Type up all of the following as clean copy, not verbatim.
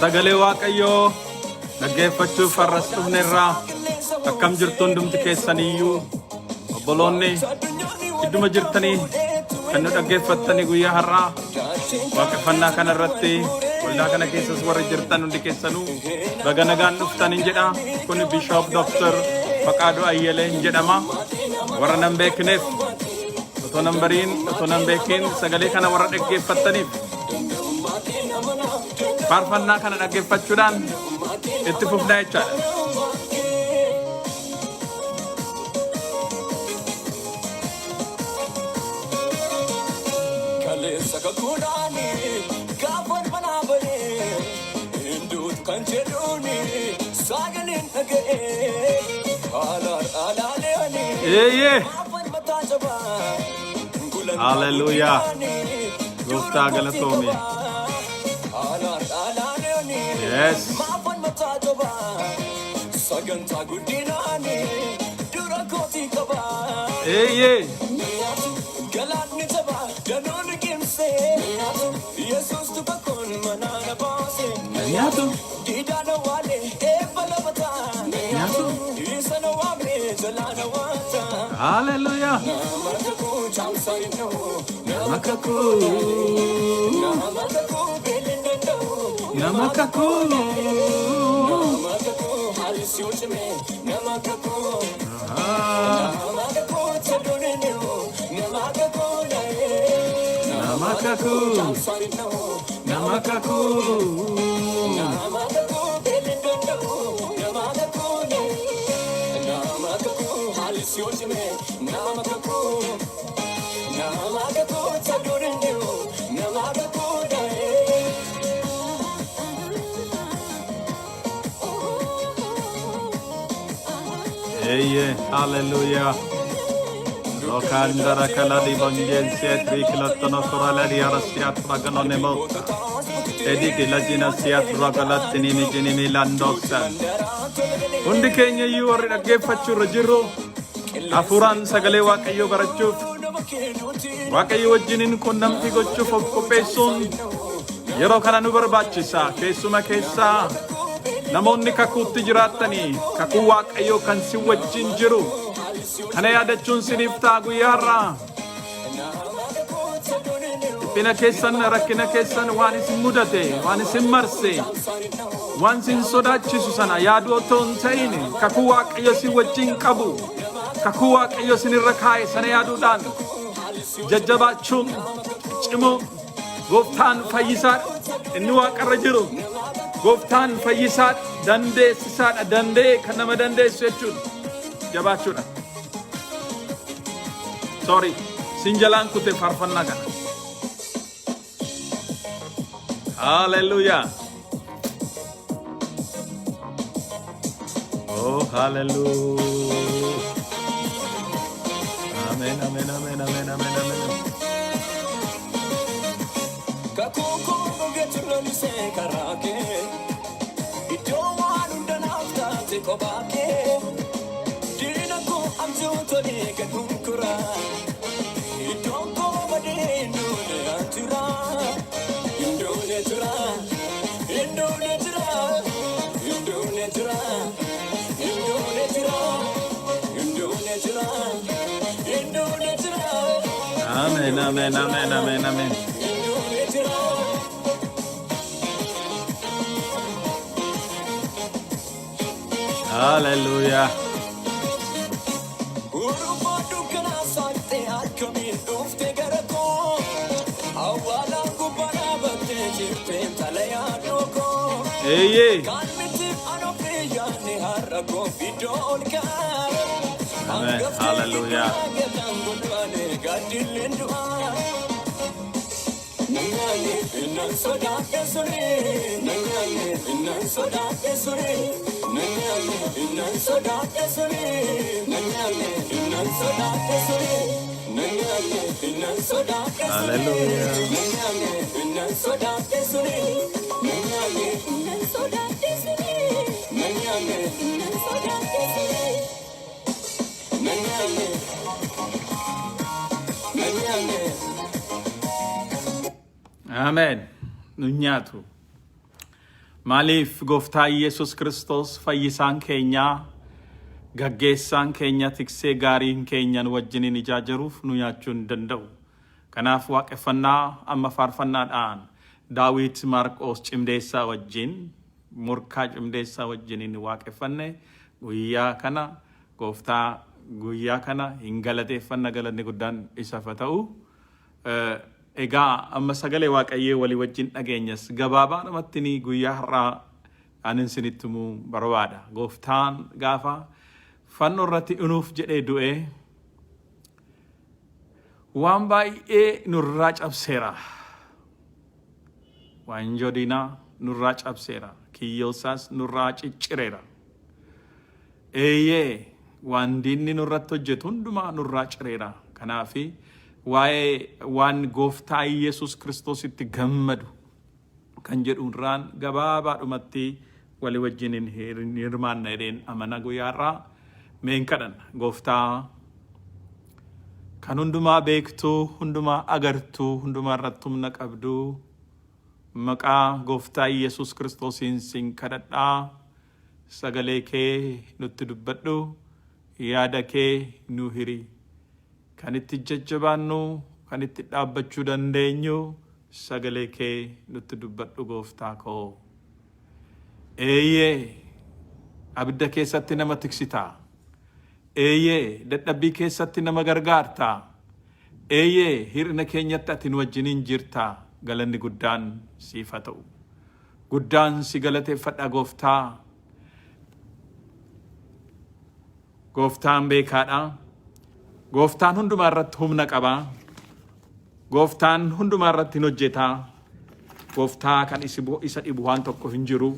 Sagalee Waaqayyoo dhaggeeffachuuf har'as dhufneerraa akkam jirtu hundumti keessaniyyuu obboloonni idduma jirtanii kan nu dhaggeeffattanii guyyaa har'aa waaqeffannaa kana irratti waldaa kana keessas warri jirtan hundi keessanuu baga nagaan dhuftan hin jedha. Kun Bishop Dr. Faqaaduu Ayyelee hin jedhama. Warra nan beekneef otoo nan bariin otoo nan beekin sagalee kana warra dhaggeeffattaniif faarfannaa kana dhaggeeffachuudhaan itti fufnaa jechaadha. Kaleessa kakuudhaani gaafa manaa bahee hinduutu kan jedhuuni sagaleen dhaga'ee haalaan alaaleani Eeyyee. maafan mataa jabaa gulantaa Haleluuyaa. guddinaani dura Gooftaa kootii galatoomi. qabaa haalaan alaaleani Yes. maafan mataa jabaa sagantaa guddinaani dura kootii qabaa. Eeyyee. Galaanni jabaa danuu liqimsee Yesuus tuka kun manaa na baase Nyaatu. Diidaa na waale eebba lafataa Nyaatu. Isa na waame jalaa na waata Haleluuyaa. Nama kakuu caamsaa hin dha'u Nama kakuu. Nama kakuu beelli hin danda'u Nama kakuu. Nama kakuu haalli si yoo cime nama kakuu Ah. Nama kakuu jedhuun hin dhi'u nama kakuu na'ee Nama kakuu. Caamsaa hin dha'u Nama kakuu. Nama kakuu beelli hin danda'u nama kakuu na'ee nama kakuu haalli si yoo cime nama kakuu nama kakuu jedhuun hin dhi'u nama kakuu na'ee. Eeyyee. Haleluuyaa. Lokandara kaladi bonjensia trikilattono koraladi arasiat ragalonemo. Ediki lajina siat ragalattini mijinimi landossa. Hundi keenya iyyuu warri dhaggeeffachuu irra jirru hafuuraan sagalee Waaqayyoo barachuuf Waaqayyo wajjiniin qunnamtii gochuuf of qopheessuun yeroo kana nu barbaachisa. Keessuma keessaa namoonni kakuutti jiraattanii kakuu Waaqayyoo kan si wajjin jiru kana yaadachuun siniif ta'a guyyaa har'aa. Dhiphina keessan, rakkina keessan, waan isin mudate, waan isin marse, waan isin sodaachisu sana yaaduu otoo hin ta'in kakuu Waaqayyo si wajjin qabu, kakuu Waaqayyo isinirra kaa'e sana yaaduudhaan jajjabaachuun, cimuun gooftaan fayyisaadha. Inni waaqarra jiru gooftaan fayyisaadha, dandeessisaadha, danda'ee kan nama dandeessu jechuudha. Jabaachuudha. Sorry, sin jalaan kute faarfannaa kana. Hallelujah. Oh, hallelujah. Amen, amen, amen, amen, amen, amen. Kakuu koo gogeetu lalisee karaa kee iddoo waan hunda naaf taate kophaa kee diina koo abjuu tolee gad hunkura iddoon koo badee hin duune an tura hin duune tura hin duune tura hin duune tura hin duune tura hin duune tura hin duune tura Amen, amen, amen, amen, amen. hin duune tura. Hallelujah. Urufoo dukkanaa saaqxee akkamiin dhufte gara koo awwaalaan gubbaa dhaabattee jirtee xalayaa dhokoo Eeyyee. kan miti an ofii yaadne har'a koo iddoo ol ka'a Amen. hangaftee Hallelujah. gidduu galaan godhaane gaaddilleen du'aa. Nanyaanne innan sodaadhe suni nanyaanne innan sodaadhe suni nanyaanne innan sodaadhe suni nanyaanne innan sodaadhe suni nanyaanne innan sodaadhe suni Hallelujah. nanyaanne innan sodaadhe suni nanyaanne innan sodaadhe suni nanyaanne innan sodaadhe suni nanyaanne nanyaanne. Ameen. Nu nyaatu. Maaliif gooftaa Yesus Kiristoos fayyisaan keenyaa gaggeessaan keenya tiksee gaariin keenya nu wajjiniin ijaa jiruuf nu nyaachuu hin danda'u. Kanaaf waaqeffannaa amma faarfannaadhaan Daawit Maarqoos Cimdeessaa wajjin Morkaa Cimdeessaa wajjiniin waaqeffanne guyyaa kana gooftaa guyyaa kana hin galateeffanna galanni guddaan isaaf haa ta'u. Egaa amma sagalee Waaqayyoo walii wajjin dhageenyas gabaabaadhumatti ni guyyaa har'aa anin isinitti himuu barbaada. Gooftaan gaafa fannoo irratti nuuf jedhee du'ee waan baay'ee nurraa cabseera. Waanjoo diinaa nurraa cabseera. Kiyyoo isaas nurraa ciccireera. Eeyyee, waan diinni nurratti hojjetu hundumaa nurraa cireera. Kanaaf waa'ee waan gooftaa Yesuus Kiristoositti gammadu kan jedhu irraan gabaabaadhumatti walii wajjin hin hirmaanna jedheen amana guyyaa irraa mee hin kadhanna. Gooftaa kan hundumaa beektuu, hundumaa agartuu, hundumaa irratti humna qabduu maqaa gooftaa Yesuus Kiristoosiin sin kadhadhaa. Sagalee kee nutti dubbadhu, yaada kee nuu hiri. Kan itti jajjabaannu, kan itti dhaabbachuu dandeenyu sagalee kee nutti dubbadhu gooftaa koo. Eeyyee, abidda keessatti nama tiksita. Eeyyee, dadhabbii keessatti nama gargaarta. Eeyyee, hir'ina keenyatti ati nu wajjiniin jirta. Galanni guddaan siif haa ta'u. Guddaan si galateeffadha gooftaa. Gooftaan beekaadha. Gooftaan hundumaa irratti humna qaba. Gooftaan hundumaa irratti hin hojjeta. Gooftaa kan isa dhibu waan tokko hin jiru.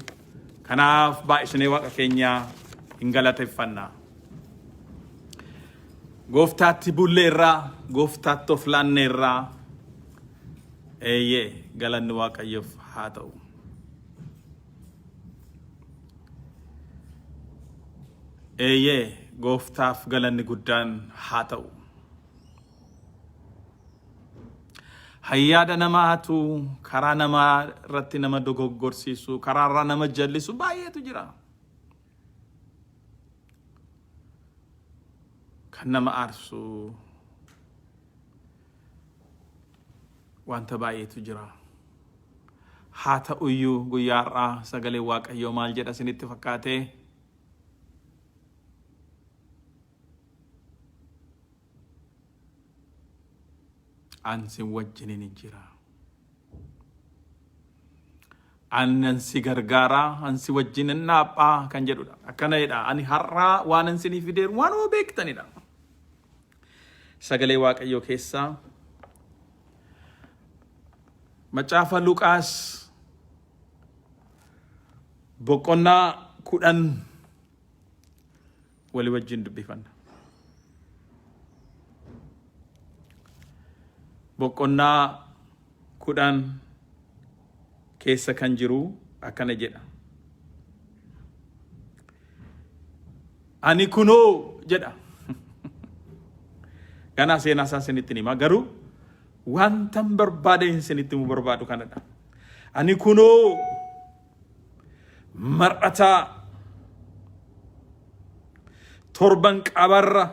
Kanaaf baay'isnee waaqa keenyaa hin galateeffanna. Gooftaatti bulleerraa, gooftaatti of laanneerraa. Eeyyee galanni Waaqayyoof haa ta'u. Eeyyee gooftaaf galanni guddaan haa ta'u. Hayyaada namaatu karaa namaa irratti nama dogoggorsiisu, karaa irraa nama jallisu baay'eetu jira. Kan nama aarsu wanta baay'eetu jira. Haa ta'uyyuu guyyaa har'aa sagaleen Waaqayyoo maal jedha isinitti fakkaatee? An sin wajjinin hin jira. An si gargaaraa, an si wajjin hin dhaaphaa kan jedhudha. Akkana jedha. Ani har'aa waan an sinii fideeru waanuma beektanidha. Sagalee Waaqayyoo keessaa Macaafa Luqaas boqonnaa 10 walii wajjin dubbifanna. Boqonnaa 10 keessa kan jiru akkana jedha. Ani kunoo jedha. Ganaa seenaa isaa isinitti hima garuu wantan barbaade isinitti himuu barbaadu kanadha. Ani kunoo mar'ataa torban qabarra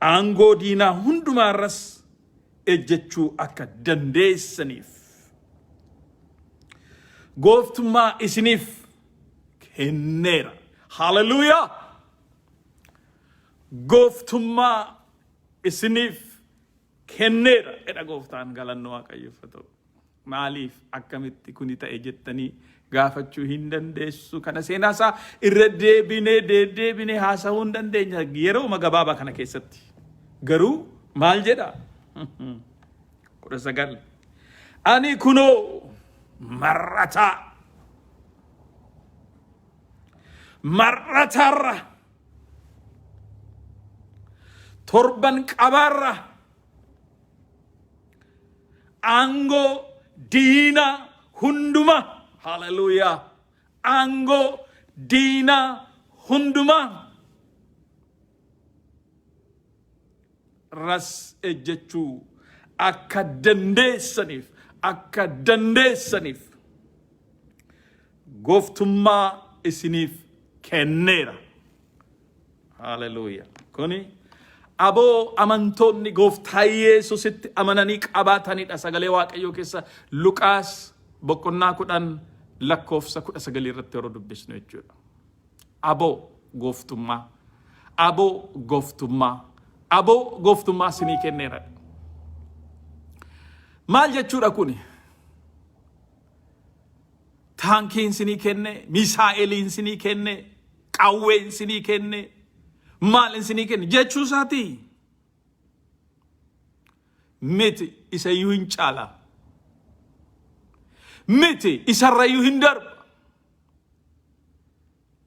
aangoo diinaa hundumaarras ejjechuu akka dandeessaniif gooftummaa isiniif kenneera. Haleluuyaa! Gooftummaa isiniif kenneera jedha gooftaan galanni Waaqayyoof haa ta'u. Maaliif akkamitti kuni ta'e jettanii gaafachuu hin dandeessu. Kana seenaa isaa irra deebinee deddeebinee haasa'uu hin dandeenya yerooma gabaabaa kana keessatti. Garuu maal jedha? 19. Ani kunoo mar'ataa mar'ataarra torban qabaarra aangoo diinaa hundumaa haleluuyaa aangoo diinaa hundumaa ras ejjechuu akka dandeessaniif akka dandeessaniif gooftummaa isiniif kenneera. Haleluuyaa. Kuni aboo amantoonni gooftaa Yesuusitti amananii qabaatanidha. Sagalee Waaqayyoo keessa Luqaas boqonnaa 10 lakkoofsa 19 irratti yeroo dubbisnu jechuudha. Aboo gooftummaa. Aboo gooftummaa. Aboo gooftummaa isinii kenneera. Maal jechuudha kuni? Taankiin isinii kenne, misaa'eliin isinii kenne, qawween isinii kenne, maal isinii kenne jechuu isaatii? Miti isayyuu hin caala. Miti isarrayyuu hin darba.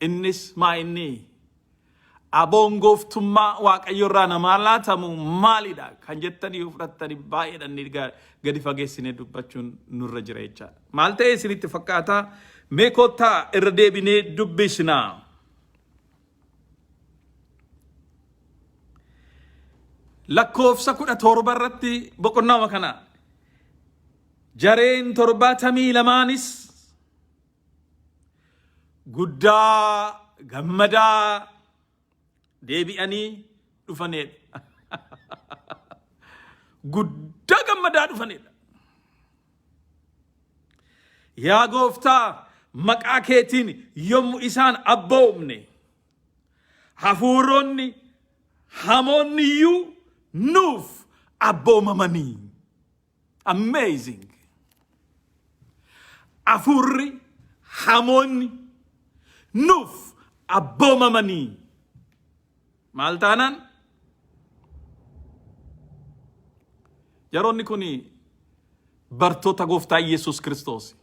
Innis maa inni aboon gooftummaa Waaqayyo irraa namaa laatamu maalidha kan jettanii yoo fudhattanii baay'eedha inni gadi fageessinee dubbachuun nurra jira jechaadha. Maal ta'e isinitti fakkaata? Mee kottaa irra deebinee dubbisnaa. Lakkoofsa 17 irratti boqonnaama kana jareen 72n guddaa gammadaa deebi'anii dhufaneedha. Guddaa gammadaa dhufaneedha. Yaa gooftaa maqaa keetiin yommuu isaan abboomne hafuuronni hamoonni iyyuu nuuf abboomamanii. Amazing. Hafuurri hamoonni nuuf abboomamanii. Maal taanaan? Yeroonni kun bartoota gooftaa Yesuus Kiristoos.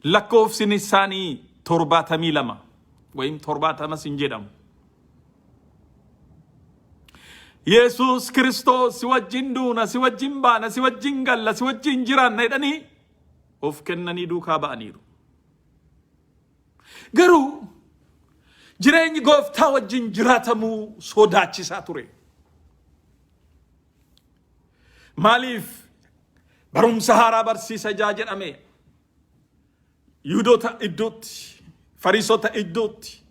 Lakkoofsin isaanii 72 wayim 70s hin jedhamu. Yesuus Kiristoos si wajjin duuna, si wajjin baana, si wajjin galla, si wajjin jiraanna jedhanii of kennanii duukaa ba'aniiru. Garuu jireenyi gooftaa wajjin jiraatamuu sodaachisaa ture. Maaliif barumsa haaraa barsiisa ijaa jedhame Yihudoota iddootti, Fariisota iddootti,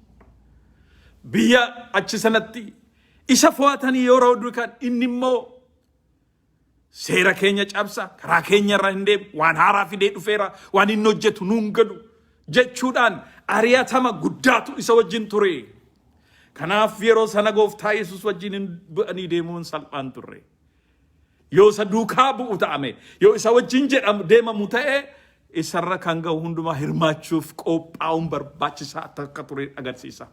biyya achi sanatti isa fo'atanii yeroo dukan inni immoo seera keenya cabsa, karaa keenya irra hin deemu, waan haaraa fidee dhufeera, waan inni hojjetu nuun galu jechuudhaan ari'atama guddaatu isa wajjin ture. Kanaaf yeroo sana gooftaa Yesuus wajjin hin bu'anii deemuun salphaan turre. Yoo isa duukaa bu'u ta'ame, yoo isa wajjin jedhamu deemamu ta'e, isarra kan ga'u hundumaa hirmaachuuf qophaa'uun barbaachisaa akka ture agarsiisa.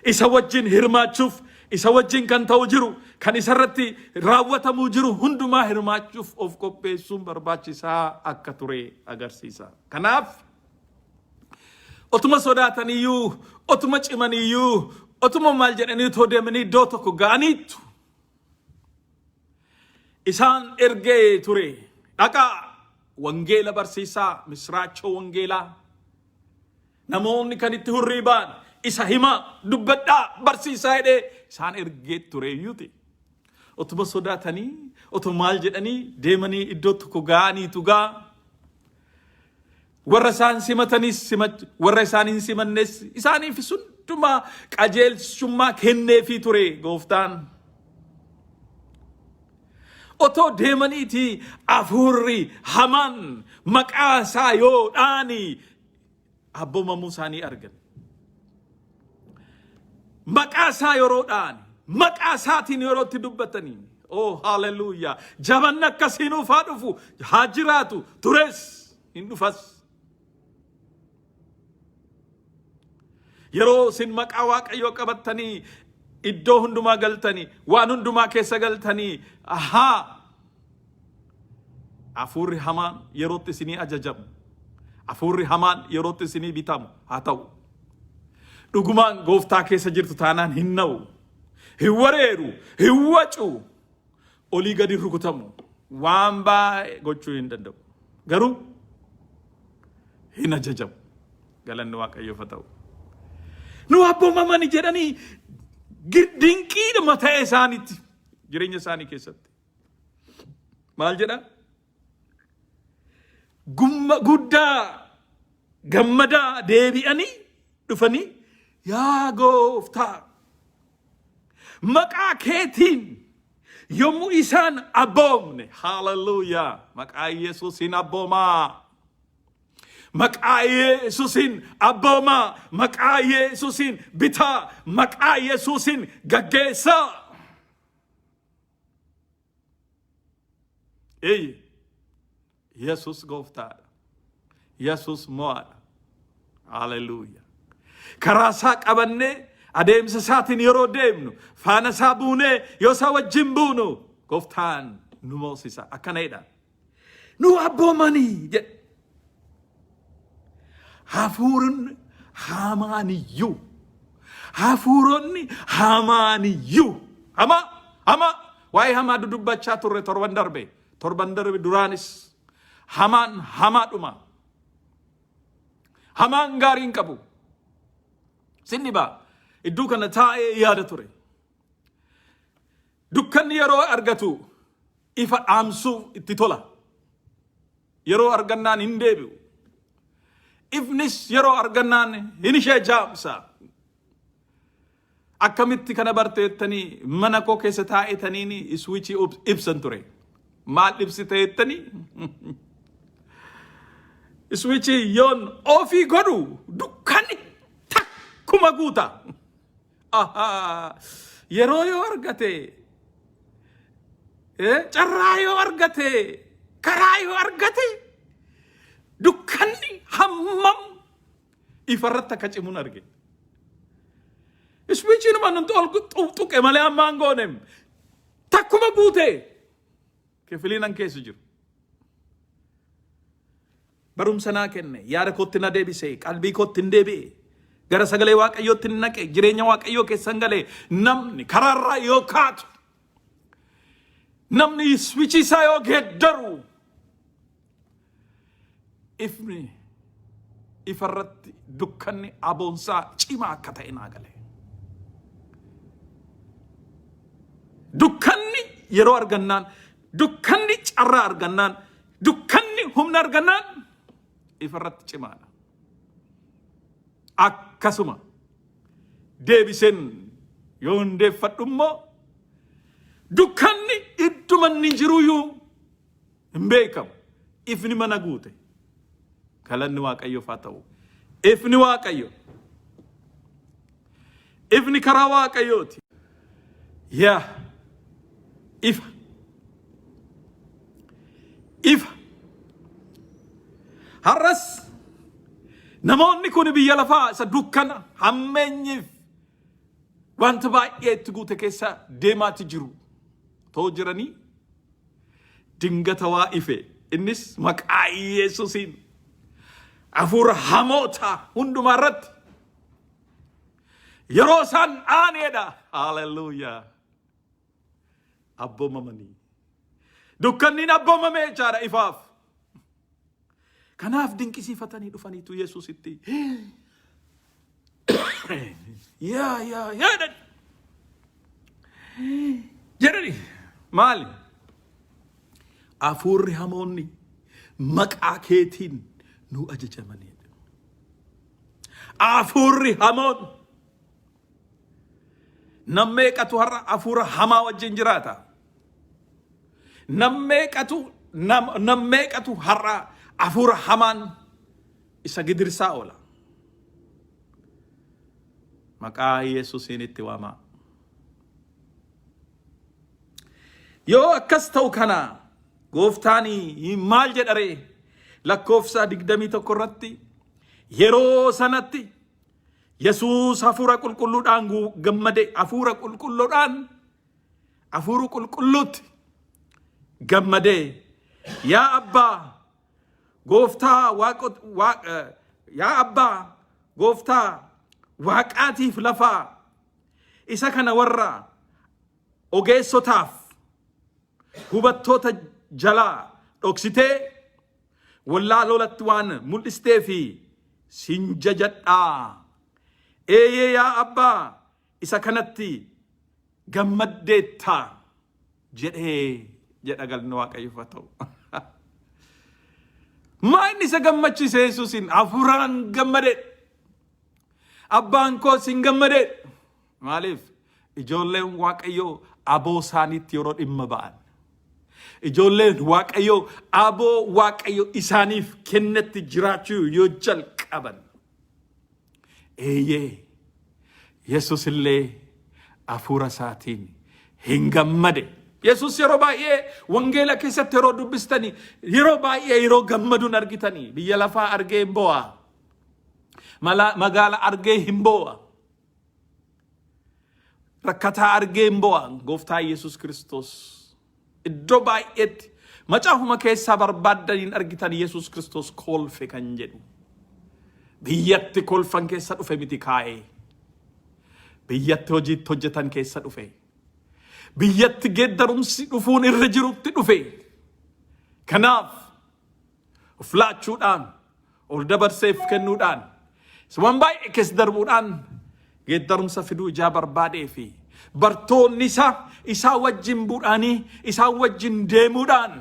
Isa wajjin hirmaachuuf, isa wajjin kan ta'u jiru, kan isarratti raawwatamuu jiru hundumaa hirmaachuuf of qopheessuun barbaachisaa akka ture agarsiisa. Kanaaf otuma sodaataniyyuu, otuma cimaniyyuu, otuma maal jedhanii otoo deemanii iddoo tokko ga'aniittu isaan ergee ture. Dhaqaa wangeela barsiisaa, misraachoo wangeelaa. Namoonni kan itti hurrii ba'an isa himaa, dubbadhaa, barsiisaa jedhee isaan ergee ture iyyuuti. Otuma sodaatanii, otuma maal jedhanii deemanii iddoo tokko ga'aniitu gaa. Warra isaan simatanis warra isaan hin simannes isaaniifis hundumaa qajeelchummaa kenneefii ture gooftaan. Otoo deemaniiti hafuurri hamaan maqaa isaa yoo dhaani abboomamuu isaanii argan. Maqaa isaa yeroo dha'an, maqaa isaatiin yeroo itti dubbatanii, oh haleluuyaa, jabanni akkasii nuuf haa dhufu, haa jiraatu, tures hin dhufas. Yeroo isin maqaa Waaqayyoo qabattanii iddoo hundumaa galtanii, waan hundumaa keessa galtanii, ahaa, hafuurri hamaan yerootti isinii ajajamu, hafuurri hamaan yerootti isinii bitamu haa ta'u. Dhugumaan gooftaa keessa jirtu taanaan hin na'u, hin wareeru, hin wacu, olii gadi rukutamu, waan baay'ee gochuu hin danda'u. Garuu hin ajajamu. Galanni Waaqayyoof haa ta'u. Nu abboomamani jedhanii dinqiidhuma ta'e isaanitti jireenya isaanii keessatti. Maal jedha? Gumma guddaa gammadaa deebi'anii dhufanii yaa gooftaa maqaa keetiin yommuu isaan abboomne haaleluyyaa maqaa Yesuusiin abboomaa. Maqaa Yesuusiin abboomaa, maqaa Yesuusiin bitaa, maqaa Yesuusiin gaggeessaa. Eeyye, Yesuus gooftaadha. Yesuus mo'aadha. Haleluuya. Karaa isaa qabannee adeemsa isaatiin yeroo deemnu faana isaa buunee yoo isaa wajjin buunu gooftaan nu moosisa. Akkana jedha. Nu abboomanii jedhe. Hafuuronni hamaaniyyuu. Hafuuronni hamaaniyyuu. Hamaa hamaa waa'ee hamaa dudubbachaa turre torban darbe. Torban darbe duraanis hamaan hamaadhuma. Hamaan gaarii hin qabu. Sinni baa iddoo kana taa'ee yaada ture. Dukkanni yeroo argatu ifa dhaamsuuf itti tola. Yeroo argannaan hin deebi'u. Ifnis yeroo argannaan hin ishee jaamsa. Akkamitti kana barte jettanii mana koo keessa taa'etaniin iswiichii ibsan ture. Maal ibsite jettanii? Iswiichii yoon ofii godhu dukkanni takkuma guuta. Ahaa. Yeroo yoo argate carraa yoo argate karaa yoo argate dukkanni hammam ifarratti akka cimuun arge. Iswiichiinuma nuti ol tuqe malee ammaan goonem takkuma guute kifiliin an keessa jiru. Barumsa naa kenne, yaada kootti na deebise, qalbii kootti hin deebi'e, gara sagalee Waaqayyootti hin naqe, jireenya Waaqayyoo keessan gale, namni karaarraa yoo kaatu, namni swichii isaa yoo geeddaru, ifni ifarratti dukkanni aboonsaa cimaa akka ta'e naa gale. Dukkanni yeroo argannaan, dukkanni carraa argannaan, dukkanni humna argannaan ifarratti cimaadha. Akkasuma deebiseen yoo hundeeffadhu immoo dukkanni idduma inni jiruyyuu hin beekamu. Ifni mana guute. Galanni Waaqayyoof haa ta'u. Ifni Waaqayyo. Ifni karaa Waaqayyooti. Yaa ifa. Ifa. Har'as namoonni kun biyya lafaa isa dukkana hammeenyiif wanta baay'ee itti guute keessa deemaati jiru. Too jiranii dingata waa ife innis maqaa Yesuusiin hafuura hamoota hundumaa irratti yeroo isaan dhaaneedha. Haleluuyaa. Abboomamanii. Dukkanniin abboomame jechaadha ifaaf. Kanaaf dinqisiifatanii dhufaniitu Yesuusitti. Yaa yaa yaa jedhani. Jedhani maali? Hafuurri hamoonni maqaa keetiin nu ajajamanii. Hafuurri hamoon nam meeqatu har'a hafuura hamaa wajjin jiraata? Nam meeqatu nam nam meeqatu har'a hafuura hamaan isa gidirsaa oola? Maqaa Yesuusiin itti waamaa. Yoo akkas ta'u kana gooftaan maal jedha ree? Lakkoofsa 21 irratti yeroo sanatti Yesuus hafuura qulqulluudhaan gammade hafuura qulqulluudhaan hafuura qulqulluutti gammadee yaa abbaa gooftaa waaqo waaqa yaa abbaa gooftaa waaqaatiif lafaa isa kana warra ogeessotaaf hubattoota jalaa dhoksitee wallaalolatti waan mul'istee fi sin jajadhaa. Eeyyee yaa abbaa isa kanatti gammaddeetta jedhee jedha galni Waaqayyoof haa ta'u. Maa inni isa gammachiise Yesuusin hafuuraan gammade. Abbaan koos hin gammade. Maaliif? Ijoolleen Waaqayyoo aboo isaaniitti yeroo dhimma ba'an. Ijoolleen Waaqayyoo aboo Waaqayyo isaaniif kennetti jiraachuu yoo jalqaban. Eeyyee, Yesus illee hafuura isaatiin hin gammade. Yesus yeroo baay'ee wangeela keessatti yeroo dubbistanii yeroo baay'ee yeroo gammaduun argitanii biyya lafaa argee hin boo'a. Magaala argee hin boo'a. Rakkataa argee hin boo'a. Gooftaa Yesus Kiristoos iddoo baay'eetti macaafuma keessaa barbaaddaniin argitan Yesus Kiristoos kolfe kan jedhu. Biyyatti kolfan keessa dhufe miti kaa'ee. Biyyatti hojiitti hojjetan keessa dhufe. Biyyatti geeddarumsi dhufuun irra jirutti dhufe. Kanaaf of laachuudhaan, ol dabarseef kennuudhaan, waan baay'ee keessa darbuudhaan geeddarumsa fiduu ijaa barbaadee fi bartoonni isaa isaa wajjin bu'anii isaa wajjin deemuudhaan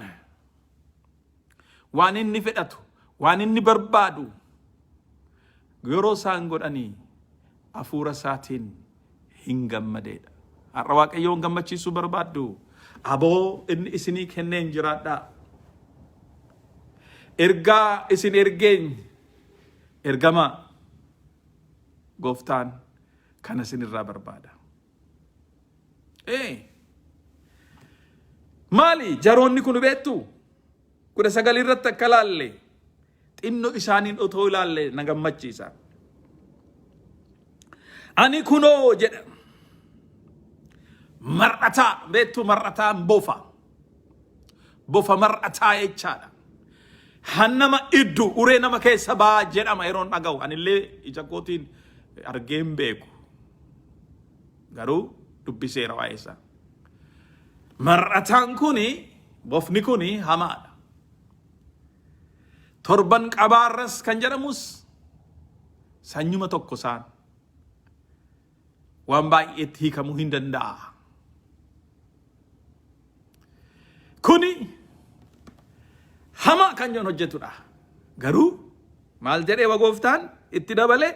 waan inni fedhatu, waan inni barbaadu yeroo isaan godhanii hafuura isaatiin hin gammadeedha. Har'a Waaqayyoon gammachiisuu barbaaddu aboo inni isinii kenneen jiraadhaa. Ergaa isin ergeen ergamaa gooftaan kana isinirraa barbaada. Ee maali jaroonni kun beektu 19 irratti akka laalle xinno isaaniin otoo ilaalle na gammachiisa. Ani kunoo jedha mar'ataa beektu mar'ataan bofa bofa mar'ataa jechaadha. Hannama iddu uree nama keessa baa jedhama yeroon dhaga'u anillee ija kootiin argee hin beeku. Garuu dubbiseera waa'ee isaa. Mar'ataan kuni bofni kuni hamaadha. Torban qabaarras kan jedhamus sanyuma tokko isaan waan baay'eetti hiikamuu hin danda'a. Kuni hamaa kan jedhan hojjetudha. Garuu maal jedhee wa gooftaan itti dabalee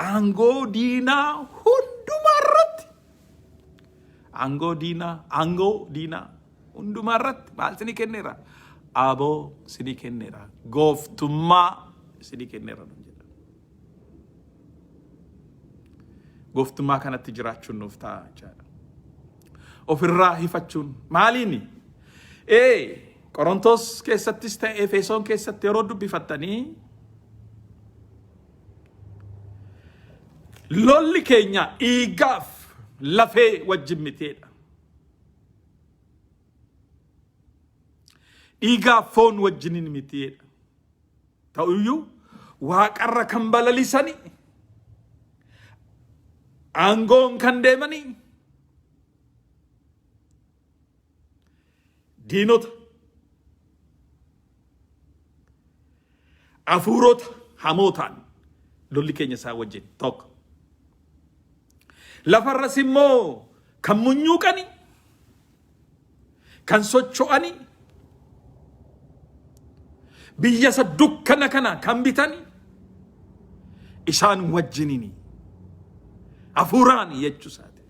aangoo diinaa hundumaa irratti aangoo diinaa aangoo diinaa hundumaa irratti maal isinii kenneera? Aboo isinii kenneera. Gooftummaa isinii kenneera nuun jedha. Gooftummaa kanatti jiraachuun nuuf ta'a jechaadha. Ofirraa hifachuun maaliini? Ee Qorontos keessattis ta'e Efesoon keessatti yeroo dubbifattanii lolli keenya dhiigaaf lafee wajjin miteedha. Dhiigaaf foon wajjinin mitiidha. Ta'uyyuu waaqarra kan balalisani aangoon kan deemanii diinota hafuurota hamootaan lolli keenya isaan wajjin tokko. Lafarras immoo kan munyuuqani, kan socho'ani, biyya isa dukkana kana kan bitani isaan wajjinini hafuuraan jechuu isaati.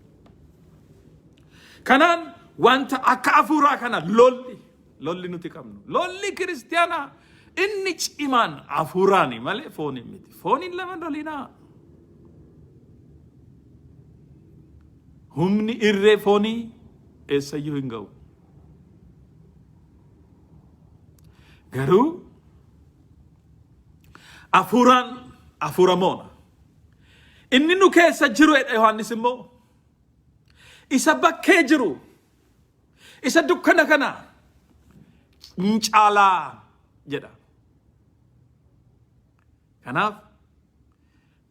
Kanaan wanta akka hafuuraa kana lolli lolli nuti qabnu lolli kiristiyaanaa inni cimaan hafuuraani malee fooniin miti. Fooniin lama lolinaa. Humni irree foonii eessayyuu hin ga'u. Garuu hafuuraan hafuura moona. Inni nu keessa jiru jedha Yohaannis immoo isa bakkee jiru isa dukkana kana hin caalaa jedha. Kanaaf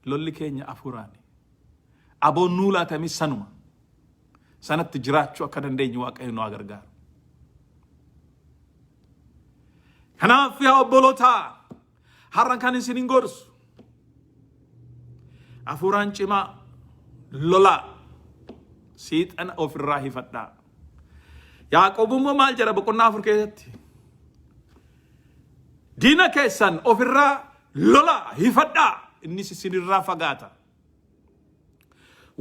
lolli keenya hafuuraani. Aboon nuu laatamis sanuma. Sanatti jiraachuu akka dandeenyu Waaqayyo nu haa gargaaru. Kanaaf yaa obbolootaa har'a kan isin hin gorsu hafuuraan cimaa lolaa seexana ofirraa hifadhaa. Yaaqoob immoo maal jedha boqonnaa 4 keessatti? Diina keessan ofirraa lolaa hifadhaa innis isinirraa fagaata.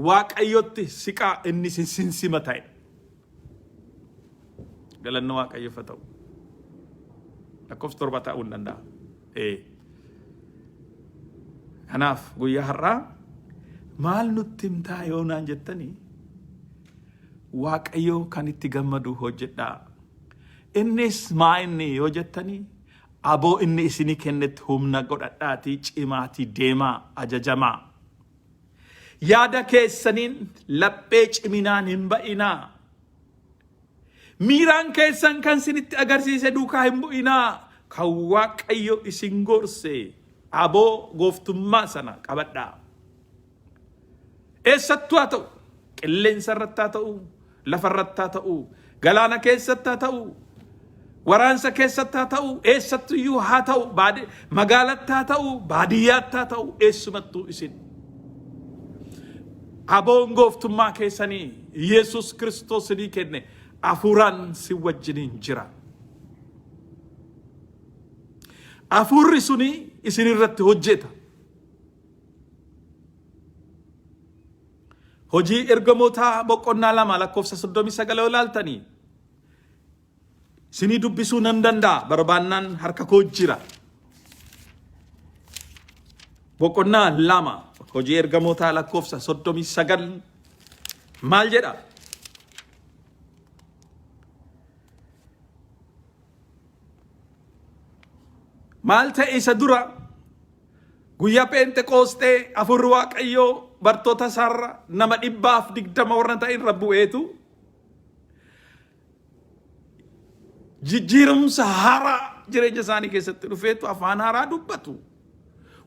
Waaqayyotti siqaa innis isin simata jedha. Galanni Waaqayyoof haa ta'u. Lakkoofsa 7 ta'uu hin danda'a. Ee. Kanaaf guyyaa har'aa maal nutti himtaa yoo naan jettanii Waaqayyo kan itti gammadu hojjedhaa. Innis maa inni yoo jettanii aboo inni isinii kennetti humna godhadhaatii cimaatii deemaa ajajamaa. Yaada keessaniin laphee ciminaan hin ba'inaa. Miiraan keessan kan isinitti agarsiise duukaa hin bu'inaa. Kan Waaqayyo isin gorse aboo gooftummaa sana qabadhaa. Eessattuu haa ta'u, qilleensa irratti haa ta'u, lafa irratti haa ta'u, galaana keessatti haa ta'u, waraansa keessatti haa ta'u, eessattuyyuu haa ta'u, magaalatti haa ta'u, baadiyyaatti haa ta'u, eessumattuu isin. Aboon gooftummaa keessanii Yesuus Kiristoos isinii kenne hafuuraan si wajjiniin jira. Hafuurri suni isin irratti hojjeta. Hojii ergamootaa boqonnaa 2 lakkoofsa 39 yoo ilaaltanii isinii dubbisuu nan danda'a barbaannaan harka koo jira. Boqonnaa 2 hojii ergamootaa lakkoofsa 39 maal jedha? Maal ta'e isa dura guyyaa Pheenxeqoosxee hafuurri Waaqayyoo bartoota isaarra nama 120 warra ta'e irra bu'eetu jijjiiramsa haaraa jireenya isaanii keessatti dhufeetu afaan haaraa dubbatu.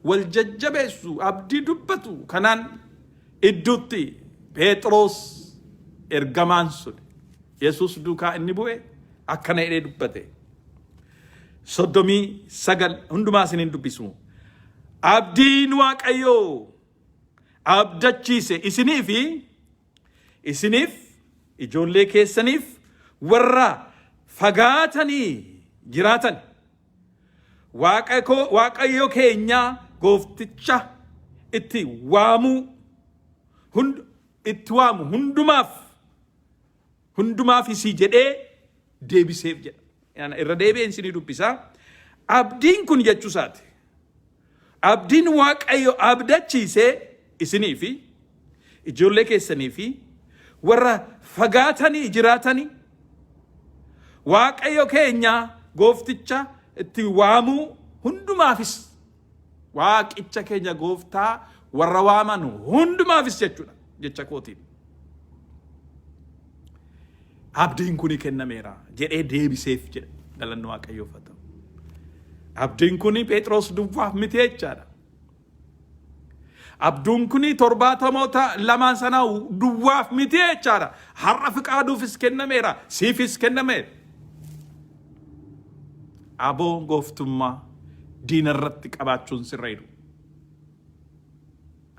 Wal jajjabeessu, abdii dubbatu. Kanaan idduutti Phexros ergamaan sun Yesuus duukaa inni bu'e akkana jedhee dubbate. 39 hundumaa isiniin dubbisu. Abdiin Waaqayyoo abdachiise isinii fi isiniif ijoollee keessaniif warra fagaatanii jiraatan Waaqa koo Waaqayyo keenya goofticha itti waamuu hund itti waamu hundumaaf hundumaaf isii jedhee deebiseef jedha. Yaana irra deebi'een isinii dubbisa. Abdiin kun jechuu isaati. Abdiin Waaqayyo abdachiise isinii fi ijoollee keessanii fi warra fagaatanii jiraatanii Waaqayyo keenya goofticha itti waamuu hundumaafis Waaqicha keenya gooftaa warra waaman hundumaafis jechuudha jecha kootiin. Abdiin kuni kennameera jedhee deebiseef jedha. Galanni Waaqayyoof haa ta'u. Abdiin kuni Phexros duwwaaf miti jechaadha. Abduun kuni torbaatamoota lamaan sana duwwaaf miti jechaadha. Har'a fiqaaduufis kennameera, siifis kennameera. Aboo gooftummaa diina irratti qabaachuun sirra jiru.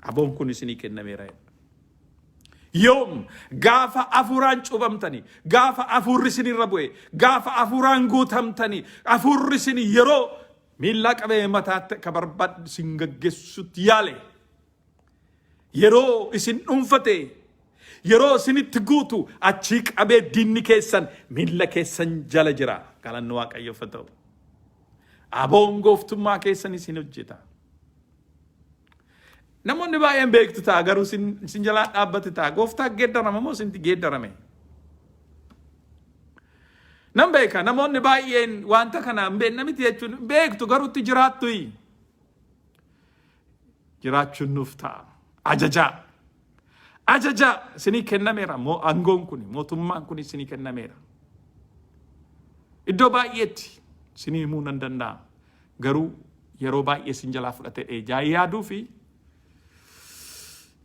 Aboon kun isinii kennameera. Yoom gaafa afuuraan cuuphamtanii, gaafa afuurri isinirra bu'e, gaafa afuuraan guutamtanii, afuurri isin yeroo miillaa qabee mataatti akka barbaadu isin gaggeessutti yaale. Yeroo isin dhuunfate, yeroo isinitti guutu achii qabee diinni keessan miilla keessan jala jira. Galanni Waaqayyoof haa ta'u. Aboon gooftummaa keessan isin hojjeta. Namoonni baay'een beektu ta'a garuu isin jalaa dhaabbate ta'a. Gooftaa geeddarama moo isinti geeddarame? Nan beeka namoonni baay'een wanta kana hin beekna miti jechuun beektu garuu itti jiraattuyi. Jiraachuun nuuf ta'a. Ajajaa. Ajajaa isinii kennameera. Moo aangoon kun mootummaan kun isinii kennameera. Iddoo baay'eetti isinii himuu nan danda'a. Garuu yeroo baay'ee isin jalaa fudhate dheejaa yaaduu fi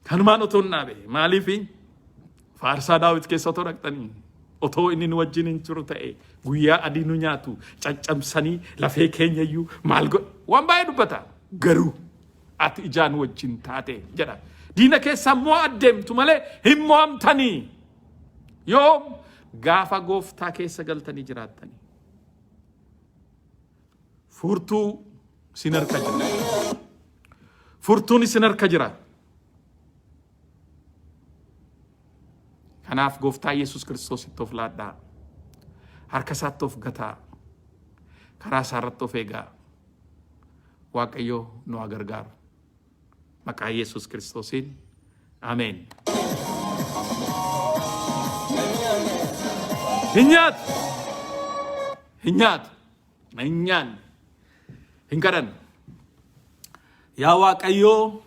kanumaan otoo hin dhaabe maaliif faarsaa Daawit keessa otoo dhaqxanii otoo inni nu wajjin hin jiru ta'e guyyaa adii nu nyaatu caccabsanii lafee keenya iyyuu maal godhe waan baay'ee dubbata garuu ati ijaan wajjin taate jedha diina keessaa mo'a deemtu malee hin mo'amtanii yoom Gaafa gooftaa keessa galtanii jiraattanii. Furtuu isin harka jira. Furtuun isin harka jira. Kanaaf gooftaa Yesuus Kiristoositti of laadhaa. Harka isaatti of gataa. Karaa isaa irratti of eegaa. Waaqayyo nu haa gargaaru. Maqaa Yesuus Kiristoosiin. Ameen. Hin nyaatu. Hin nyaatu. Hin nyaanne. Hin kadhanne. Yaa Waaqayyoo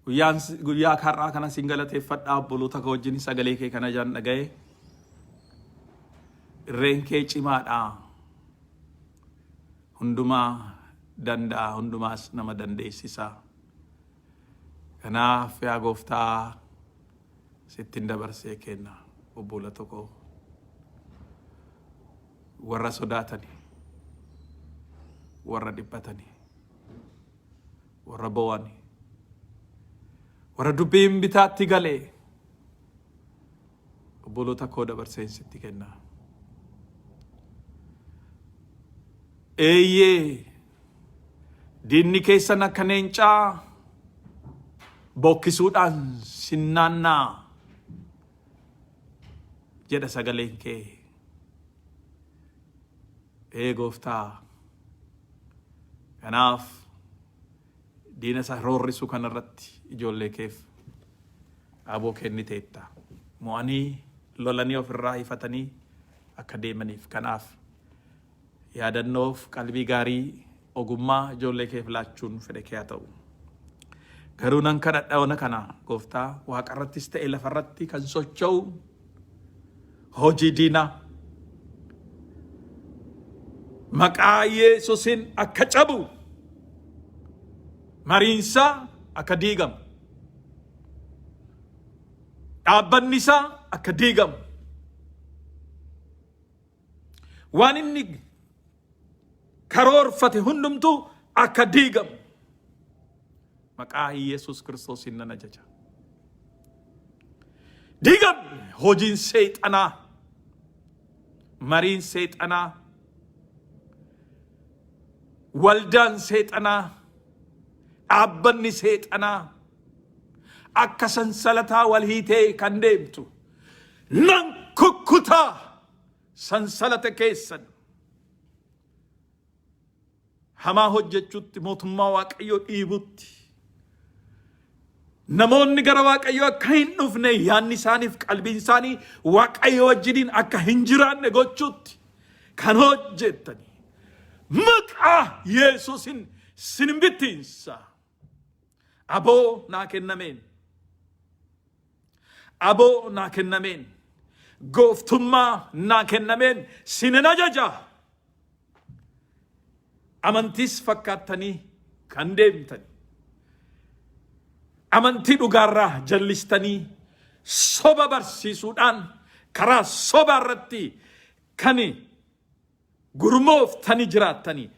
guyyaan guyyaa har'aa kana sin galateeffadhaa obboloota koo wajjin sagalee kee kana jaan dhaga'e. Irreen kee cimaadha. Hundumaa danda'a hundumaas nama dandeessisa. Kanaaf yaa gooftaa sittin dabarsee kenna obbolota koo warra sodaatani warra dhiphatani warra bo'ani warra dubbiin bitaatti galee obboloota koo dabarseen sitti kenna. Eeyyee diinni keessan akka leencaa bokkisuudhaan sin naannaa jedha sagaleen kee. Ee gooftaa kanaaf diina isa roorrisu kanarratti ijoollee keef aboo kenniteetta. Mo'anii lolanii ofirraa hifatanii akka deemaniif kanaaf yaadannoof qalbii gaarii ogummaa ijoollee keef laachuun fedha kee haa ta'u. Garuu nan kadhadha ona kana gooftaa waaqarrattis ta'e lafarratti kan socho'u hojii diinaa maqaa Yesuusin akka cabu mariinsaa akka diigamu dhaabbanni isaa akka diigamu waan inni karoorfate hundumtuu akka diigamu maqaa Yesuus Kiristoosiin nan ajaja. Diigame hojiin seexanaa, mariin seexanaa, waldaan seexanaa, dhaabbanni seexanaa akka sansalataa wal hiitee kan deemtu nan kukkutaa sansalata keessan hamaa hojjechuutti mootummaa Waaqayyoo dhiibutti namoonni gara Waaqayyoo akka hin dhufne yaadni isaaniif qalbiin isaanii Waaqayyo wajjiniin akka hin jiraanne gochuutti kan hojjettani maqaa Yesuusin sin bittinsa aboo naa kennameen aboo naa kennameen gooftummaa naa kennameen sinin ajaja amantiis fakkaattanii kan deemtan amantii dhugaarraa jallistanii soba barsiisuudhaan karaa sobaa irratti kan gurmooftanii jiraattanii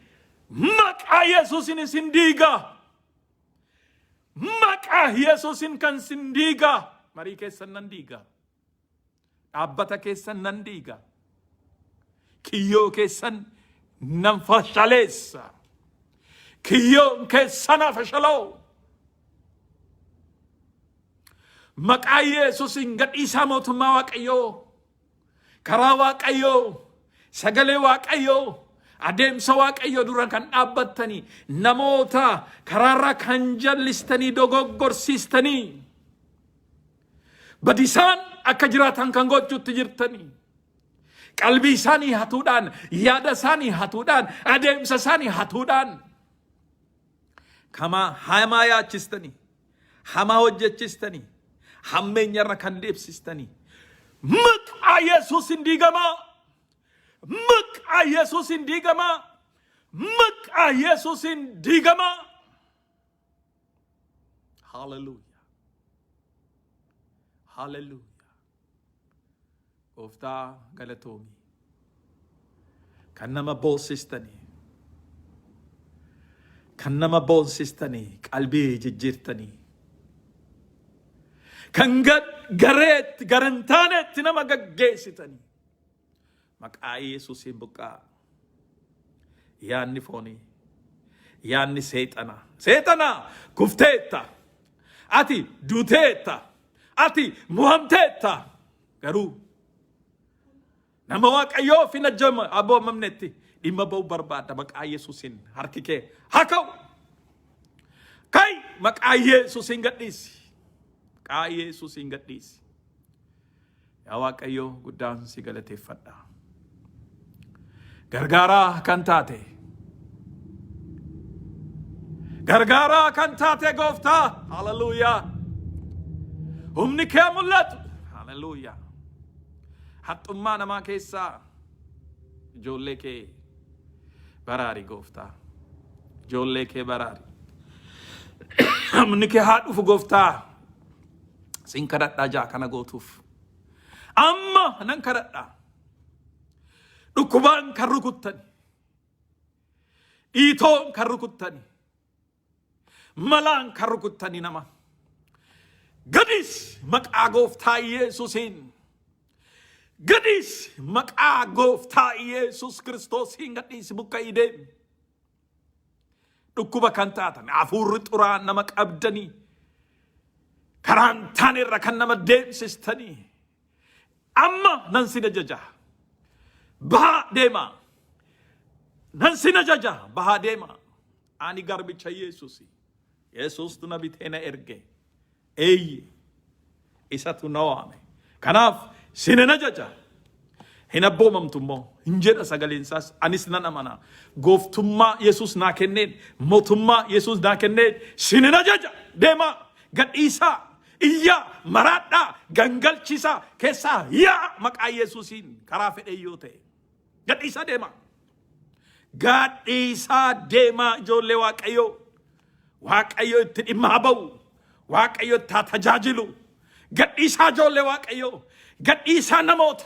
maqaa Yesuusin isin diigaa. Maqaa Yesuusin kan sin diigaa. Marii keessan nan diigaa. Dhaabbata keessan nan diiga. Kiyyoo keessan nan fashaleessa. Kiyyoon keessan haa fashala'u. Maqaa Yesuusiin gadhiisaa mootummaa Waaqayyoo. Karaa Waaqayyoo, sagalee Waaqayyoo, adeemsa Waaqayyoo dura kan dhaabbattanii namoota karaarraa kan jallistanii dogoggorsiistanii Badisaan akka jiraatan kan gochuutti jirtanii. Qalbii isaanii hatuudhaan, yaada isaanii hatuudhaan, adeemsa isaanii hatuudhaan. Kamaa hamaa yaachistanii, hamaa hojjechistanii, hammeenyarra kan deebsistanii. Maqaa Yesuusin diigamaa! Maqaa Yesuusin diigamaa! Maqaa Yesuusin diigamaa! Hallelujah. Hallelujah. Gooftaa galatoomi. Kan nama boonsistanii. Kan nama boonsistanii qalbii jijjiirtanii. Kan gareetti gara hin taanetti nama gaggeessitanii. Maqaa Yesuusiin buqqaa. Yaanni foonii. Yaanni seexanaa. Seexanaa kufteetta. Ati duuteetta. Ati mo'amteetta. Garuu nama Waaqayyoof hin abboomamnetti dhimma ba'uu barbaadda maqaa Yesuusiin harki kee haa ka'u. Kai maqaa Yesuusiin gadhiisi. Maqaa Yesuusiin gadhiisi. Yaa Waaqayyo guddaan si galateeffadha. Gargaaraa kan taate. Gargaaraa kan taate gooftaa. Haleluuyaa. Humni kee mul'atu. Haleluuyaa. Haxxummaa namaa keessaa ijoollee kee baraari gooftaa. Ijoollee kee baraari. Humni kee haa dhufu gooftaa. Sin kadhadhaa jaa kana gootuuf. Amma nan kadhadha. Dhukkubaan kan rukuttani. Dhiitoon kan rukuttani. Malaan kan rukuttani nama. Gadis maqaa gooftaa Yesuusiin. Gadis maqaa gooftaa Yesuus Kiristoosiin gadhiisi buqqa'ii deemi. Dhukkuba kan taatan hafuurri xuraa'aan nama qabdanii karaa hin taane irra kan nama deemsistanii amma nan sin ajaja bahaa deemaa nan sin ajaja bahaa deemaa ani garbicha Yesuusi Yesuustu na bitee na erge Eeyye, isatu na waame. Kanaaf sinan ajaja. Hin abboomamtu immoo hin jedha sagaleen isaas anis nan amana. Gooftummaa Yesuus naa kenneen, mootummaa Yesuus naa kenneen sinan ajaja. Deemaa, gadhiisaa, iyyaa, maraadhaa, gangalchisaa, keessaa yaa maqaa Yesuusiin karaa fedhee yoo ta'e. Gadhiisaa deemaa. Gadhiisaa deemaa ijoollee Waaqayyoo. Waaqayyo itti dhimma haa ba'u. Waaqayyo itti haa tajaajilu. Gadhiisaa ijoollee Waaqayyoo. Gadhiisaa namoota.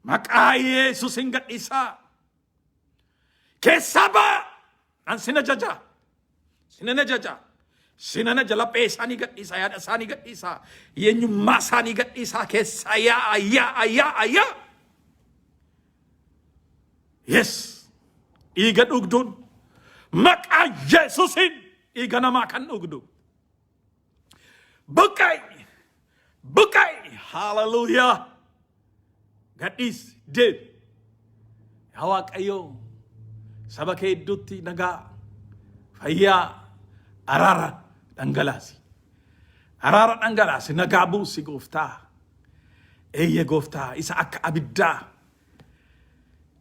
Maqaa Yesuusin gadhiisaa. Keessaa ba'aa. An sin ajaja. Sinan ajaja. Sinan ajaja laphee isaanii gadhiisaa, yaada isaanii gadhiisaa, eenyummaa isaanii gadhiisaa keessaa yaa'a, yaa'a, yaa'a, yaa'a. Yes. Dhiiga dhugduun maqaa Yesuusiin dhiiga namaa kan dhugdu. Buqqa'i! Buqqa'i! Hallelujah! Gadhiisi deemi. Yaa Waaqayyoo saba kee idduutti nagaa, fayyaa, araara dhangalaasi. Araara dhangalaasi, nagaa buusi gooftaa. Eeyyee gooftaa isa akka abiddaa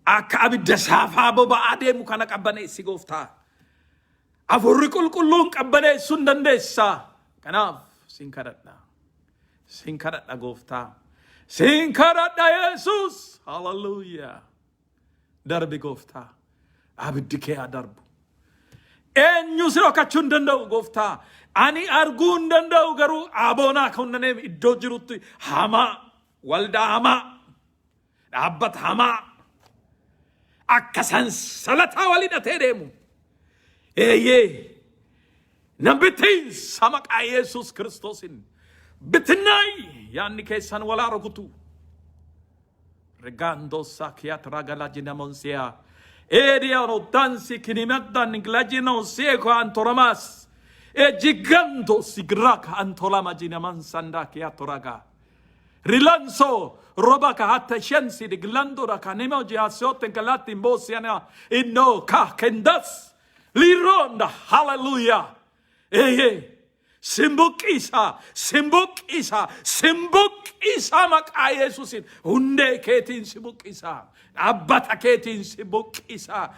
akka abidda saafaa boba'aa deemu kana qabbaneessi gooftaa. Hafuurri qulqulluun qabbaneessuu hin dandeessa. Kanaaf sin kadhadha. Sin kadhadha gooftaa. Sin kadhadha Yesuus. Hallelujah. Darbi gooftaa. Abiddi kee haa darbu. Eenyu si dhokachuu hin danda'u gooftaa. Ani arguu hin danda'u garuu aboonaa kunnaneem iddoo jirutti hamaa waldaa hamaa dhaabbata hamaa akka sansalataa wal hidhatee deemu. Eeyyee nan bittiinsa maqaa Yesuus Kiristoosin bittinnaayi yaadni keessan walaa rukutu. Regandosa kiatra galajinamonsia. Ediano dansi kinimaddan glajino sieko antoramas. E giganto sigraka antolama jinaman sanda kiatoraga. Rilanso robaka hatta shensi di glandora kanemo jiasioten galatin bosiana inno ka kendas lironda hallelujah. Eye simbuqqisa simbuqqisa simbuqqisa maqaa Yesuusin hundee keetiin si buqqisa dhaabbata keetiin si buqqisa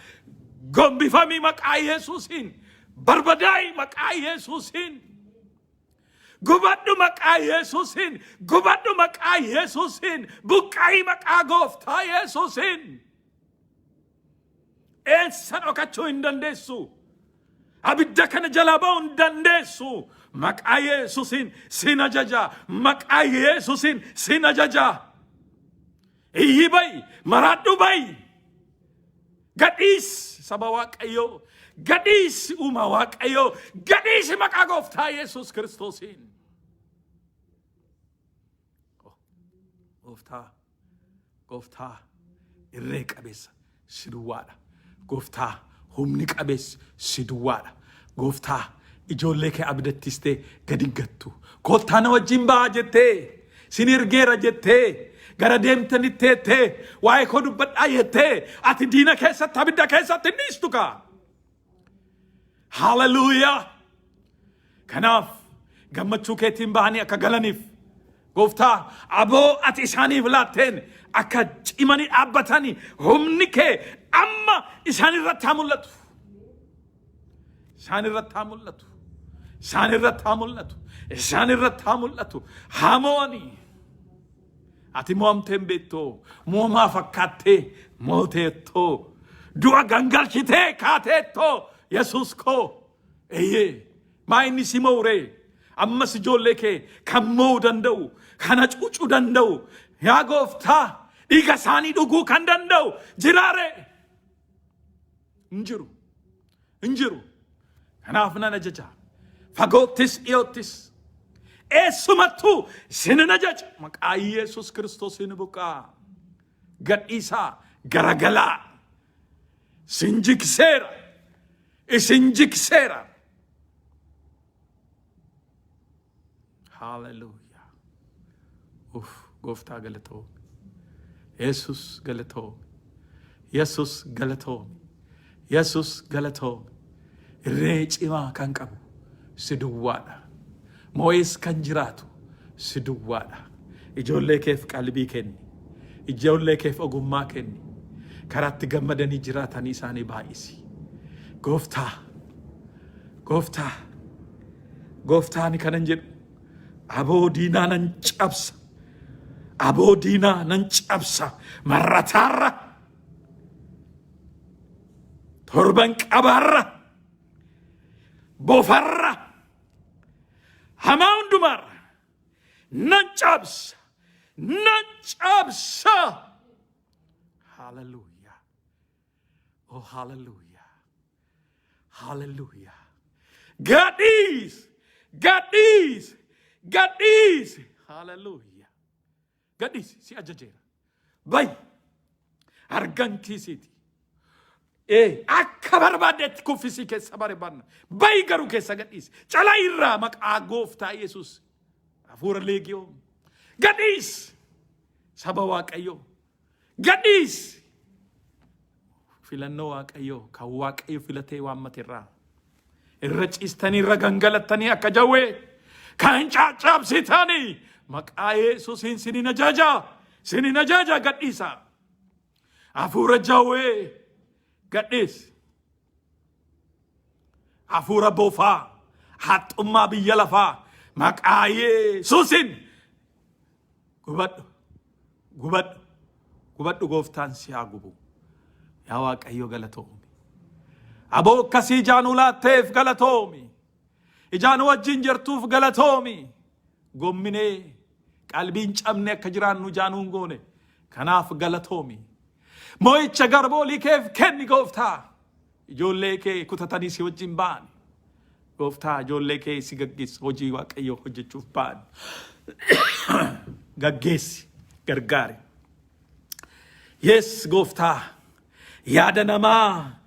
gombifami maqaa Yesuusin barbadaa'i maqaa Yesuusin Gubadhu maqaa Yesuusiin. Gubadhu maqaa Yesuusiin. Buqqa'i maqaa gooftaa Yesuusiin. Eessa dhokachuu hin dandeessu. Abidda kana jalaa ba'uu hin dandeessu. Maqaa Yesuusiin sin ajaja. Maqaa Yesuusiin sin ajaja. Iyyi ba'i. Maraadhu ba'i. Gadhiisi saba Waaqayyoo. Gadhiisi uumaa Waaqayyoo. Gadhiisi maqaa gooftaa Yesuus Kiristoosiin. Gooftaa, gooftaa irree qabeessa si duwwaadha. Gooftaa humni qabeessi si duwwaadha. Gooftaa ijoollee kee abdattistee gadi hin gattu. Kottaa na wajjin ba'aa jettee sin ergeera jettee gara deemtanitti jettee waa'ee koo dubbadhaa jettee ati diina keessatti abidda keessatti hin dhiistu kaa. Haleluuyaa! Kanaaf gammachuu keetiin bahanii akka galaniif gooftaa aboo ati isaaniif laatteen akka cimanii dhaabbatanii humni kee amma isaan irratti haa mul'atu. Isaan irratti haa mul'atu. Isaan irratti haa mul'atu. Isaan irratti haa mul'atu. Haa mo'anii. Ati mo'amtee hin beektoo, mo'amaa fakkaattee mooteettoo, du'a gangalchitee kaateettoo, Yesuus koo. Eeyyee, maa inni si mo'uree? Ammas ijoollee kee kan mo'uu danda'u, kan hacuucuu danda'u, yaa gooftaa dhiiga isaanii dhuguu kan danda'u jiraaree? Hin jiru. Hin jiru. Kanaaf nan ajaja. Fagoottis dhiyoottis. Eessumattuu isinin ajaja. Maqaa Yesuus Kiristoosiin buqqaa. Gadhiisaa garagalaa. Isin jigseera. Isin jigseera. Hallelujah. Uff, gooftaa galatoomi. Yesus galatoomi. Yesus galatoomi. Yesus galatoomi. Irree cimaa kan qabu si duwwaadha. Moo'ees kan jiraatu si duwwaadha. Ijoollee keef qalbii kenni. Ijoollee keef ogummaa kenni. Karaatti gammadanii jiraatanii isaanii baay'isi. Gooftaa, gooftaa, Gooftaa ani kanan jedhu aboo diinaa nan cabsa. Aboo diinaa nan cabsa. Marrataarra. Torban qabaarra. Bofarra. Hamaa hundumaarra. Nan cabsa. Nan cabsa. Hallelujah. Oh, hallelujah. Hallelujah. Gadhiis! Gadhiis! Gadhiis! Hallelujah. Gadhiis si ajajeera. Bay! Argan kiisiiti. Ee akka barbaaddetti kuffisii keessa barbaadna. Bay garuu keessa gadhiisi. Calaa irraa maqaa gooftaa Yesuus. Hafuura leegiyoo. Gadhiis! Saba Waaqayyoo. Gadhiisi! Filannoo Waaqayyoo kan Waaqayyo filatee waammate irraa irra ciistanii irra gangalattanii akka jawwee kan caccabsitanii maqaa Yesuusiin sinin ajaja sinin ajaja gadhiisa. Hafuura jawwee gadhiisi. Hafuura bofaa haxxummaa biyya lafaa maqaa Yesuusiin Gubadhu. Gubadhu. Gubadhu gooftaan si haa gubu. Yaa Waaqayyo galatoomi. Aboo akkasii ijaan ulaatteef galatoomi. Ijaan wajjin jirtuuf galatoomi. Gomminee qalbiin cabne akka jiraannu ijaanuun goone. Kanaaf galatoomi. Mo'icha garboolii keef kenni gooftaa. Ijoollee kee kutatanii si wajjin ba'an. Gooftaa ijoollee kee si gaggeessi hojii Waaqayyoo hojjechuuf ba'an. Gaggeessi gargaari. Yes gooftaa yaada namaa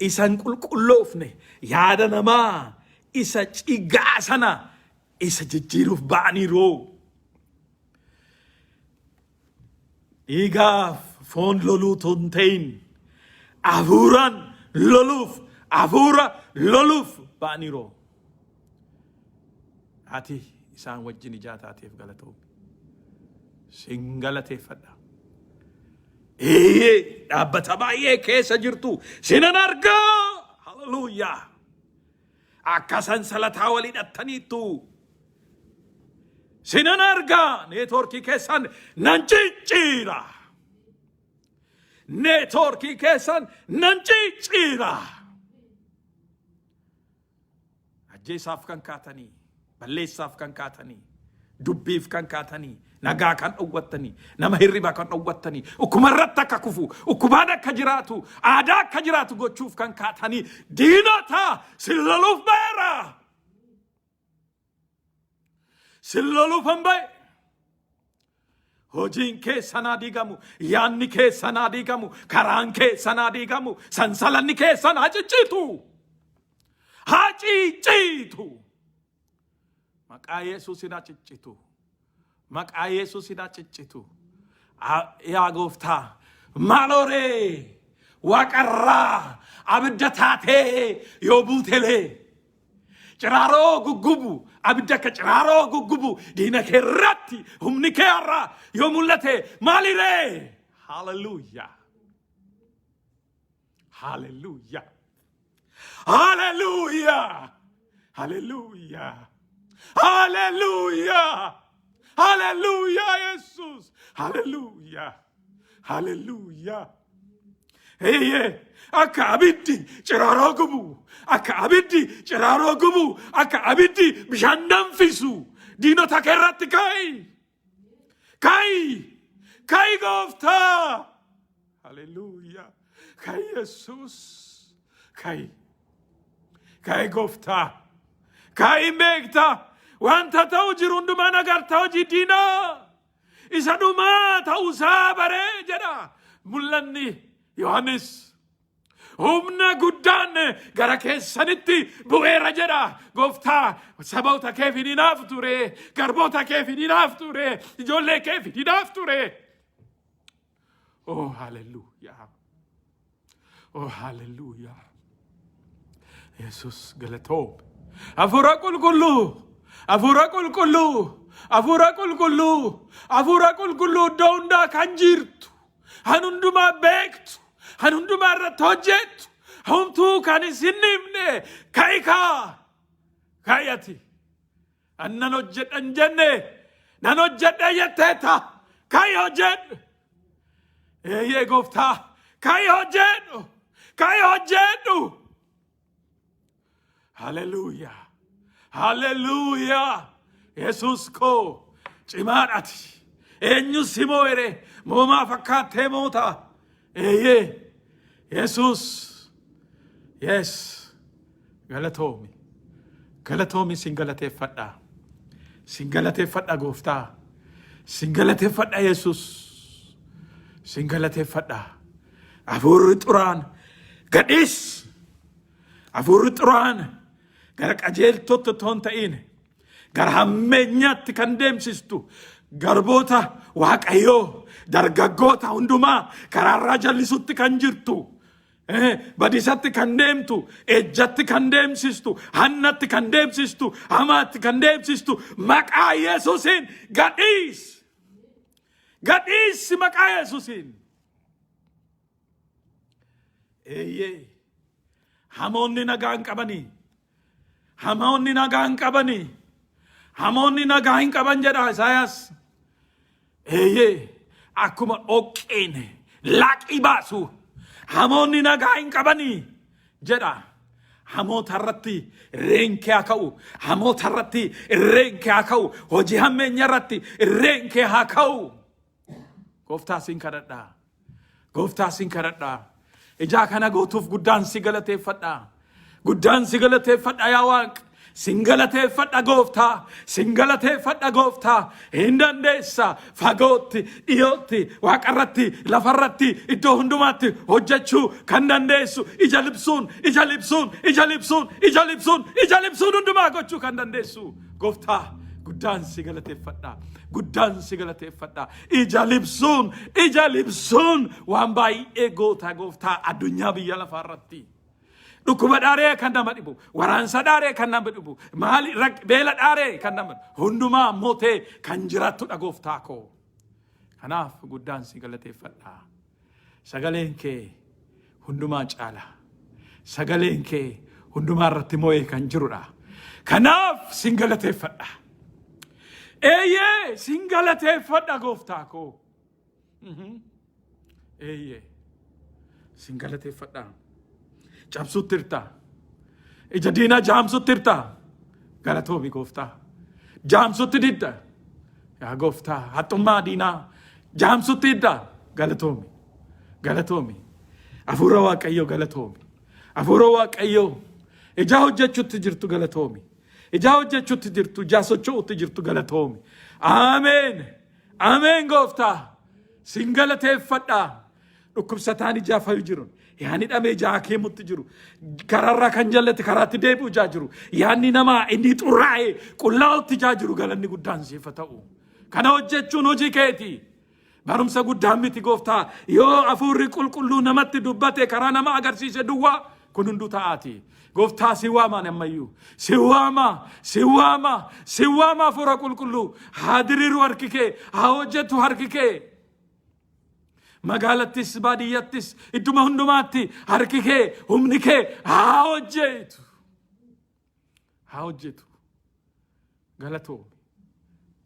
isa hin qulqulloofne yaada namaa isa cigaa sana isa jijjiiruuf ba'aniiru. Dhiigaaf foon loluu utuu hin ta'in hafuuraan loluuf hafuura loluuf ba'aniiru. Ati isaan wajjin ijaa taateef galatoomi. Sin galateeffadha. Eeyyee dhaabbata baay'ee keessa jirtu sinan argaa. Haleluuyaa. Akka sansalataa wal hidhattaniittu. Sinan argaa neetwoorkii keessan nan cicciira. Neetwoorkii keessan nan cicciira. Ajjeesaaf kan kaatanii, balleessaaf kan kaatanii, Dubbiif kan kaatanii, nagaa kan dhowwattanii, nama hirriba kan dhowwattanii, dhukkuma irratti akka kufu, dhukkubaan akka jiraatu, aadaa akka jiraatu gochuuf kan kaatanii, diinota sin loluuf ba'eera. Sin loluufan ba'e. Hojiin keessan haa diigamu, yaadni keessan haa diigamu, karaan keessan haa diigamu, sansalanni keessan haa ciccitu. Haa ciccitu. Maqaa Yesuusin haa ciccitu. Maqaa Yesuusin haa ciccitu. Yaa gooftaa, maaloo ree waaqarraa abidda taatee yoo buutelee ciraaroo guggubu, abidda akka ciraaroo guggubu diina kee irratti humni kee har'a yoo mul'ate maaliree? Hallelujah. Hallelujah. Hallelujah. Hallelujah. Hallelujah. Hallelujah, Yesus. Hallelujah. Hallelujah. Eeyyee, akka abiddi ciraaroo gubu, akka abiddi ciraaroo gubu, akka abiddi bishaan danfisu diinota kee irratti ka'i. Ka'i. Ka'i gooftaa. Hallelujah. Ka'i Yesus. Ka'i. Ka'i gooftaa. Ka'i beektaa. Wanta ta'u jiru hundumaa nagarta hojii diinaa. Isa dhumaa ta'uusaa baree jedha. Mul'anni Yohaannis. Humna guddaan gara keessanitti bu'eera jedha. Gooftaa saboota keef hin hinaaf ture. Garboota keef hin hinaaf ture. Ijoollee keef hin hinaaf ture. Oh, hallelujah. Oh, hallelujah. Yesus galatoom. Hafuura qulqulluu. Hafuura qulqulluu. Hafuura qulqulluu. Hafuura qulqulluu iddoo hundaa kan jirtu. Han hundumaa beektu. Han hundumaa irratti hojjettu. Homtuu kan isin himne. Ka'i kaa. Ka'i ati. An nan hojjedha hin jenne. Nan hojjedha jetteetta. Ka'i hojjedhu. Eeyyee gooftaa. Ka'i hojjedhu. Ka'i hojjedhu. Haleluuyaa. Haleluuyaa. Yesuus koo cimaadhati. Eenyu si moo'ere? Moomaa fakkaattee moota. Eeyyee. Yesuus. Yes. Galatoomi. Galatoomi, sin galateeffadha. Sin galateeffadha gooftaa. Sin galateeffadha Yesuus. Sin galateeffadha. Hafuurri xuraan gadhiis. Hafuurri xuraan gara qajeeltotti otoo hin ta'in gara hammeenyaatti kan deemsistu garboota Waaqayyoo dargaggoota hundumaa karaarraa jallisutti kan jirtu, badisatti kan deemtu, ejjatti kan deemsistu, hannatti kan deemsistu, hamaatti kan deemsistu maqaa Yesuusiin gadhiis. Gadhiisi maqaa Yesuusiin. Eeyyee. Hamoonni nagaa hin qabanii. Hamoonni nagaa hin qabanii. Hamoonni nagaa hin qaban jedha Isaayaas. Eeyyee. Akkuma dhoqqeen laaqii baasu hamoonni nagaa hin qabanii jedha. Hamoota irratti irreen kee haa ka'u. Hamoota irratti irreen kee haa ka'u. Hojii hammeenya irratti irreen kee haa ka'u. Gooftaa siin kadhadhaa. Gooftaa siin kadhadhaa. Ijaa kana gootuuf guddaan si galateeffadha. Guddaan si galateeffadha yaa Waaq. Sin galateeffadha gooftaa. Sin galateeffadha gooftaa. Hin dandeessa fagootti, dhiyootti, waaqarratti, lafarratti, iddoo hundumaatti hojjechuu kan dandeessu ija libsuun, ija libsuun, ija libsuun, ija libsuun, ija libsuun hundumaa gochuu kan dandeessu. Gooftaa guddaan si galateeffadha. Guddaan si galateeffadha. Ija libsuun, ija libsuun waan baay'ee goota gooftaa addunyaa biyya lafaa irratti. Dhukkuba dhaaree kan nama dhibu, waraansa dhaaree kan nama dhibu, maali beela dhaaree kan nama dhibu, hundumaa mootee kan jiraattudha gooftaa koo. Kanaaf guddaan si galateeffadha. Sagaleen kee hundumaa caala. Sagaleen kee hundumaa irratti moo'ee kan jirudha. Kanaaf sin galateeffadha. Eeyyee, sin galateeffadha gooftaa koo. Eeyyee, sin galateeffadha. Cabsuutti hirta. Ija diinaa jaamsutti hirta. Galatoomi gooftaa. Jaamsutti didda. Yaa gooftaa haxxummaa diinaa jaamsutti hidda galatoomi. Galatoomi. Hafuura Waaqayyoo galatoomi. Hafuura Waaqayyoo ijaa hojjechuutti jirtu galatoomi. Ijaa hojjechuutti jirtu, ijaa socho'utti jirtu galatoomi. Ameen. Ameen gooftaa. Sin galateeffadha. Dhukkubsataan ijaa fayu jiru. Yaanni dhamee ijaa hakeemutti jiru. Karaarraa kan jallate karaatti deebi'u ijaa jiru. Yaanni namaa inni xurraa'e qullaa'utti ijaa jiru galanni guddaan siif haa ta'u. Kana hojjechuun hojii keeti. Barumsa guddaan miti gooftaa. Yoo hafuurri qulqulluu namatti dubbate karaa nama agarsiise duwwaa kun hunduu ta'aati. Gooftaa si waamaan ammayyuu. Si waama, si waama, si waama hafuura qulqulluu. Haa diriiru harki kee, haa hojjetu harki kee. Magaalattis baadiyyattis idduma hundumaatti harki kee humni kee haa hojjetu. Haa hojjetu. Galatoomi.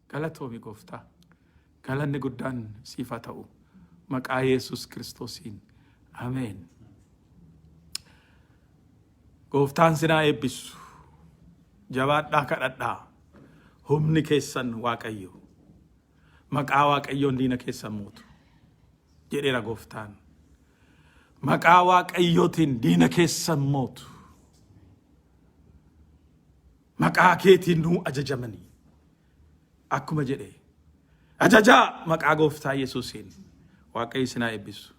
Galatoomi gooftaa. Galanni guddaan siif haa ta'u. Maqaa Yesuus Kiristoosiin. Ameen. Gooftaan sinaa eebbisu. Jabaadhaa kadhadhaa. Humni keessan Waaqayyo. Maqaa Waaqayyoon diina keessan mootu. Jedheera gooftaan. Maqaa Waaqayyootiin diina keessan mootu. Maqaa keetiin nuu ajajamanii. Akkuma jedhe. Ajajaa maqaa gooftaa Yesuusiin. Waaqayyo isin haa eebbisu.